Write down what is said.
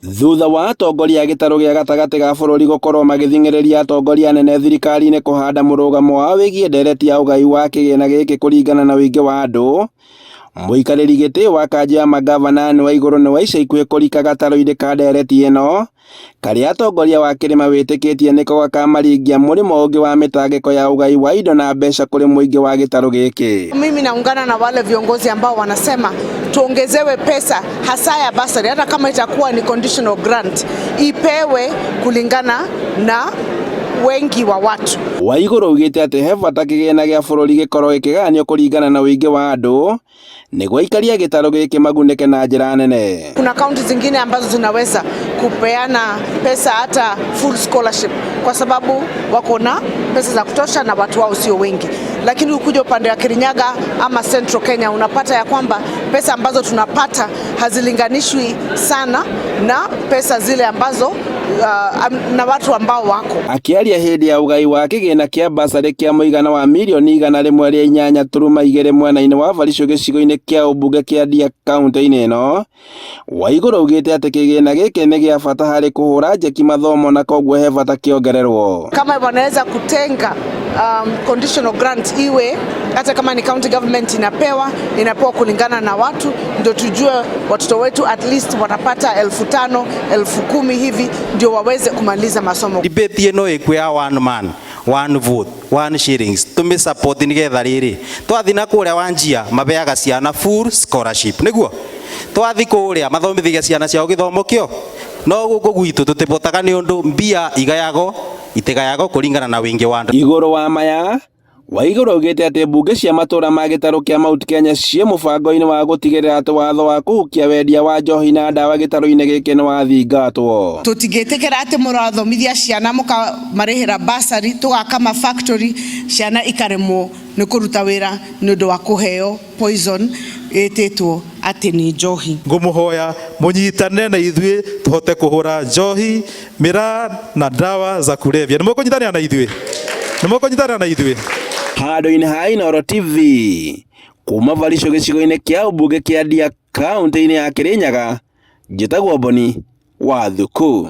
Thutha wa atongoria a gĩtarũ gĩa gatagatĩ ga bũrũri gũkorwo magĩthing'ĩrĩria atongoria anene thirikari-inĩ kũhanda mũrũgamo wao wĩgiĩ ndereti ya ũgai wa kĩgĩna gĩkĩ kũringana na ũingĩ wa andũ, mũikarĩri gĩtĩ wa kanjũ ya mangavana Anne Waigũrũ nĩ wa ica ikuhĩ kũrika gatarũ-inĩ ka ndereti ĩno, karĩa atongoria wa kĩrĩma wĩtĩkĩtie nĩko gakamaringia mũrĩmo ũngĩ wa mĩtangĩko ya ũgai wa indo na mbeca kũrĩ mũingĩ wa gĩtarũ gĩkĩ. Mimi naungana na wale viongozi ambao wanasema tuongezewe pesa hasa ya basari, hata kama itakuwa ni conditional grant ipewe kulingana na wengi wa watu. Waigũrũ augĩte atĩ he bata kĩgĩna gĩa bũrũri gĩkorwo gĩkĩgayanio kũringana na ũingĩ wa andũ nĩguo aikari a gĩtarũ gĩkĩ magunĩke na njĩra nene. Kuna kaunti zingine ambazo zinaweza kupeana pesa hata full scholarship kwa sababu wako na pesa za kutosha na watu wao sio wengi, lakini ukija upande wa Kirinyaga ama Central Kenya unapata ya kwamba pesa ambazo tunapata hazilinganishwi sana na pesa zile ambazo na watu ambao wako. Akĩaria hĩndĩ ya ũgai wa kĩgĩna kĩa basarĩ kĩa mũigana wa mirioni 108.2 mwena-inĩ wa Barisho gĩcigo-inĩ kĩa ũmbunge kĩa Ndia kaunti-inĩ ĩno, Waigũrũ augĩte atĩ kĩgĩna gĩkĩ nĩ gĩa bata harĩ kũhũra njeki mathomo na koguo he bata kĩongererwo. Kama wanaweza kutenga conditional grant iwe hata kama ni county government inapewa kulingana na watu, ndio tujue watoto wetu at least watapata 5,000, 10,000 hivi ndio waweze kumaliza masomo. Debate ĩno ĩkuo ya one man, one vote, one shillings, tũmĩ support nĩgetha rĩrĩ twathi na kũrĩa Wanjia mabeaga ciana full scholarship, nĩguo twathi kũrĩa mathomithagia ciana ciao gĩthomo kĩo, no gũkũ gwitũ tũtibotaga nĩ ũndũ mbia igayago itigayago kũringana na ũingĩ wa andũ. Igũrũ wa maya, Waigũrũ augĩte atĩ mbunge cia matũra ma gĩtarũ kĩa Mount Kenya ciĩ mũbango-inĩ wa gũtigĩrĩra atĩ watho wa kũhukia wendia wa njohi na ndawa gĩtarũ-inĩ gĩkĩ nĩ wathingatwo. Tũtingĩtĩkĩra atĩ mũrathomithia ciana mũkamarĩhĩra bursary, tũgaka ma factory, ciana ikaremwo nĩ kũruta wĩra nĩ ũndũ wa kũheo poison ĩtĩtwo atĩ nĩ njohi. Ngũmũhoya mũnyitane na ithuĩ tũhote kũhũra njohi, miraa na dawa za kulevya. Nĩ mũkũnyitanĩra na ithuĩ? Nĩ mũkũnyitanĩra na ithuĩ? Handũ-inĩ ha Inooro TV kuma Barisho gĩcigo-inĩ kĩa ũmbunge kĩa Ndia kaunti-inĩ ya Kirinyaga, njĩtagwo Boni wa Thuku.